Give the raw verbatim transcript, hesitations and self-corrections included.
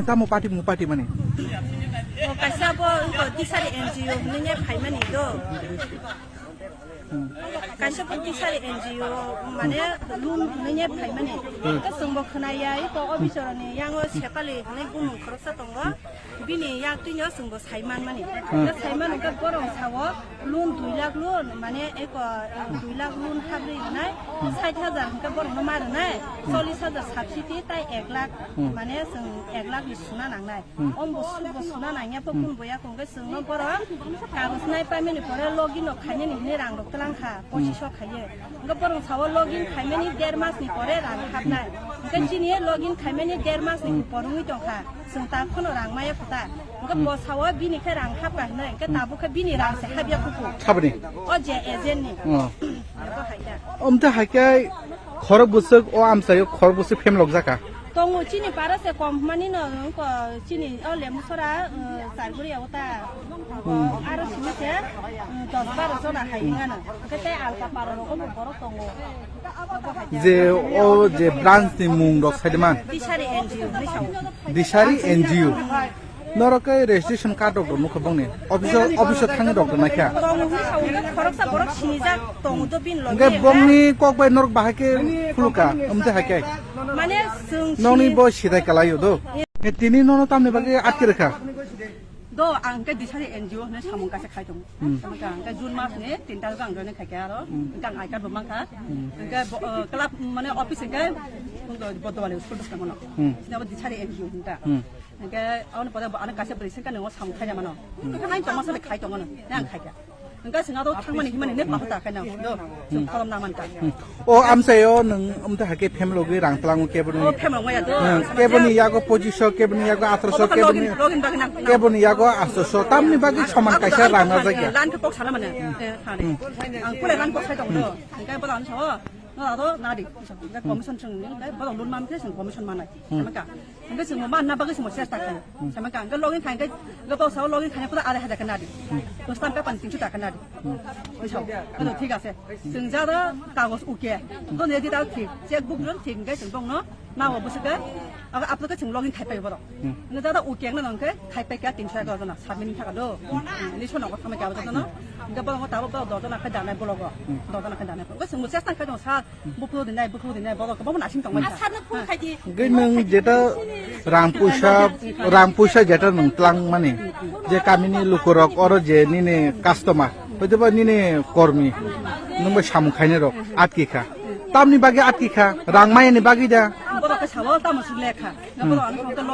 Tamo party mo party mani? O kaisa bo wngkha Tisari N G O hinwi ne phaimani do. Hmm. Kaisa bo Tisari N G O mane loan hinwi ne phaimani. Hmm. Ka chwngbo khwnaya iko officer ni yango Sepali hinwi bumung khoroksa tongo. Bini yak twino chwngbo saiman mani. Hmm. Ka saiman ka borong sawo. Loan dui lakh loan, mane eko, eh, dui lakh loan habri rwnai, sait hajar hwnkhe borokno ma rwnai, chollish hajar subsidy tai ek lakh, mane chwng ek lakh ni suna nangnai. Ombo subo suna nangya pho kun boya kongkhe chwngno borok kagoj nai paimani pore login no khainani hinwi rang rok twlang kha, pochiso khaiye. Hwnkhe borok sao login khaimani der mas ni pore rang habnai. Hwnkhe chini login khaimani der mas ni por wngwi tongkha. Chwng ta phano rang maya kho ta. Hwnkhe bo sao bini khe rang hapkha hinwi, hwnkhe tabuk khe bini rang se hapya kuku. Saboni? O je agent ni. Oh. Abo hai da. Omte hai khe khorok bwswk o amchaio khorok bwswk phem lok jaka. Tongo chini para se kom mani no ko chini o Lemusora, uh, Charguri ya uta. Hmm. Aro simi se, uh, dos baro jona hai ngano. Hwnkhe tei alka para rogo bo borok tongo. Abo hai da. Je o je branch ni mung rok sai de man. Tisari N G O ni sao. Disari N G O. Norok khe registration card rok nukha bongni. Office o, office o thangwi rok naikha. Tongo hwnwi sao, hwnkhe khoroksa borok sinijak tongo do bini loge. Hwnkhe bongni kok bai norok bahai khe khuluka, omte hai khe. Mane chwng nokni sini bo sidai kalaio do. Tini nono tamni bagwi atkhe rwkha? Do, ang khe Disari N G O hwnwi samung kaisa khai tongo. Hmm. Hwnkhe ang khe June mas ni tin tarikh o ang join khaikha aro. Hmm. Hwnkhe ang I card bo mankha. Hmm. Hwnkhe bo, uh, club mane office hwnkhe Bodowali school bwskango no. Hmm. Sini abo Disari N G O hwnta. Hmm. Hwnkhe aboni pore bo ano kaisa bwrwi sengkha nwngo samung khaina mano. Hmm. Hwnkhe ang tongma sale khai tongo no. Ang khaikha. Hwnkhe chwng aro thangmani himani ne bahata khaina do. Chwng Hmm. Khoroksa nang mankha. Hmm. O amchaio nwng omte hai khe family logwi rang twlango keboni. O family logwi ya do. Hmm. Keboni yago pochiso, keboni yago atharoso, Obo khe keboni, login, login bagwi nang, nang. Keboni yago atharoso. Tamni bagwi soman Ang kaisa ang rang ang najak ya. Lan khe kok sana mane. Hmm. Eh, thani. Hmm. Ang pura lan kok sai tong do. Hwnkhe bo lan so. No aro nadi. Hwnkhe commission chwng ni, hwnkhe bo loan man khe chwng commission manai. Hmm. Sama ka. Hwnkhe chwng manna bagwi chwng chesta khaio. Hmm. Sama ka. Hwnkhe login khai hwnkhe, hwnkhe bo sao login khai pura arai hajar khe nadi. Hmm. To stamp paper ni tinso taka nadi. Hmm. Bujo. Ano thik ase. Chwng jara kagoj uke. To ne di dal thik. Check book ron thik hwnkhe chwng bongno. Nao bwswk khe, abo, abo khe chwng login khai pai borok. Hmm. Nw dada ukeng nw nang khe khai pai kha tinso egaroh jona, submit ni thaka do. Hmm. Ni sono ko thangma khe abo jona. Hwnkhe borok tabuk borok doh jona khai danai bologo. Hmm. Doh jona khai danai. Hwnkhe chwng bo chesta khai tongo, sir, buphuru dinai, buphuru dinai, borok kwbangma nasing tongmani. Asar no phone khai di. Hwnkhe nwng jeta rang puisa, rang puisa jeta nwng twlang mani, je kamini lukurok oro je nini customer, hoitoba nini kormi, nwng bai samung khainai rok atki kha. Tamni bagwi atki kha, rang mayani bagwi da. Borok khe sao tamo swk lekha. Borok ano